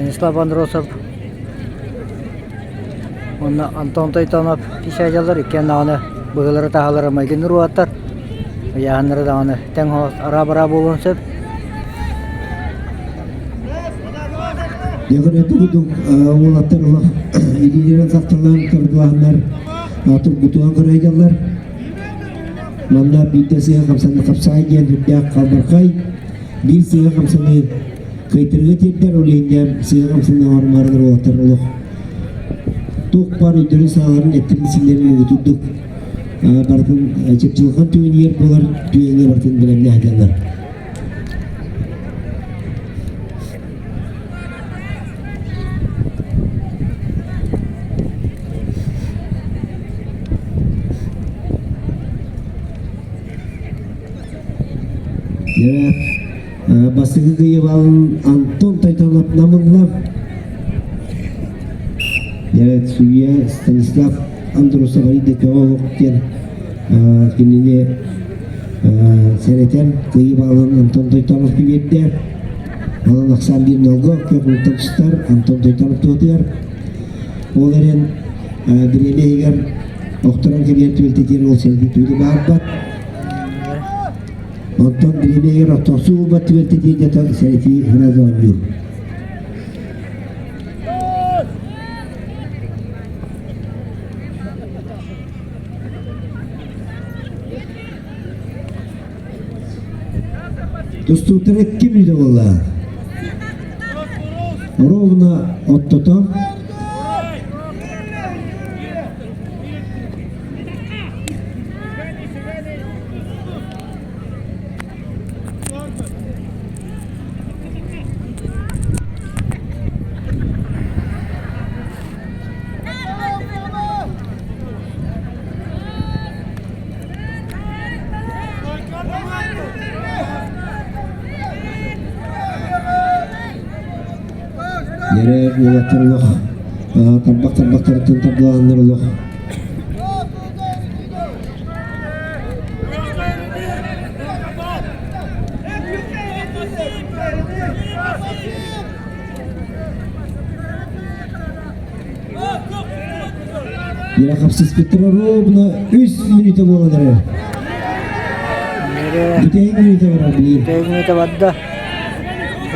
Станислав Андросов уонна Антон Тойтонов кисээдьэллэр иккиэн даҕаны быһыылара-таһаалара майгынныыр уолаттар. Ыйааһыннара даҕаны тэҥ араа-бараа буолуон сөп. Дьэ, курдук уолаттар олох илиилэрин сахталаан тордуаһыннар тургутуһан көрөйдөллөр. Манна биирдэ сыһа хамсаны хапсаай диэн үрдээх халбархай, биир сыһа хамсаны кыйтырыга тиэрдэр, ол иһин сыһа хамсаны оҥорумаарынар уолаттар олох туох баар өйдөрүн сааларын эттэрин синнэрин муҥутурдук барытын чыпчылҕан түгэнигэр буолар түгэҥҥэ барытын бэлэмнээх дьоннор. Дьэ, бастакы кыйыбалын Антон Тойтонов намылла. Дьэ, судья Станислав Андросов Аридекова диэн кинини сэрэтэн кыйыбалын Антон Тойтонов биэрдэ. Онон ахсаан биир нолго көкүлтэн тустар Антон Тойтонов туотугар. Ол эрэн бириэмэ иһигэр охторон кэбиһэр түбэлтэтигэр ол сэрэтии тугу да баарбат. Онтон бириэмэ иһигэр охторсуу буолбат түбэлтэтигэр дьэ сэрэтии сразу оонньуур. Тустууктара ким үлэ буолла? Ровно оттото. Дьэрэ уолаттар олох тарбах тарбахтарыттан тардылааннар олох Дьэ хапсыспыттара ровно үс мүнүүтэ буолан эрэр. Бүтэһик мүнүүтэ барар билигин. Бүтэһик мүнүүтэ барда.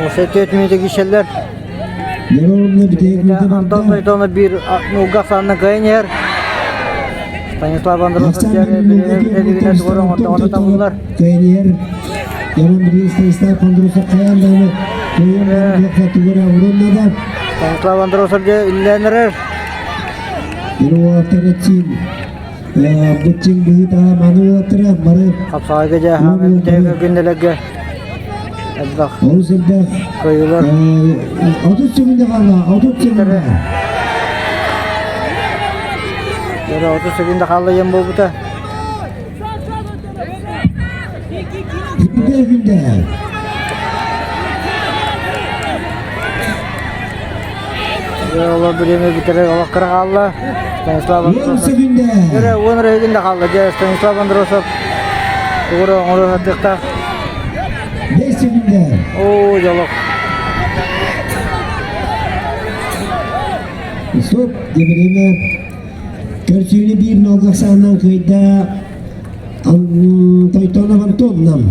Осы төрт мүнүүтэ киирсэллэр. Дьэ ровно бүтэһик мүнүүтэ Антон барда. Тойтонов биир нуга санна кыайан иһэр. Станислав Андросов бүтэһигинэ тугу оҥордоҕуна табыллар. Кыайан иһэр. Яман билигин Станислав Андросов хайаан даҕаны кыайан баран туохха тугу эрэ оҥоруон наада. Станислав Андросов дьэ үллээн эрэр. Маны уолаттар этсиин быччыҥ быһыытаҕа маны уолаттара бары Хапсаҕайга дьэ хаамыы бүтэһик күннэлэргэ элбэх олус элбэх кыайыылар 30 секунда хаалла 30 секунда Дьэ 30 секунда хаалла диэн буолбута. Күндэ күндэ. Олор бириэмэ бүтэрэ олох кыра хаалла. Станислав Андросов. 10 секунда. Эрэ 10 эрэ секунда хаалла. Дьэ Станислав Андросов тугура оҥоро сатыахтаах. 5 секунда. Оо, дьолох. Стоп, дьэ бириэмэ. Көрсүүнү биир нолга ахсаанынан кыайда Тойтонов Антон Нам.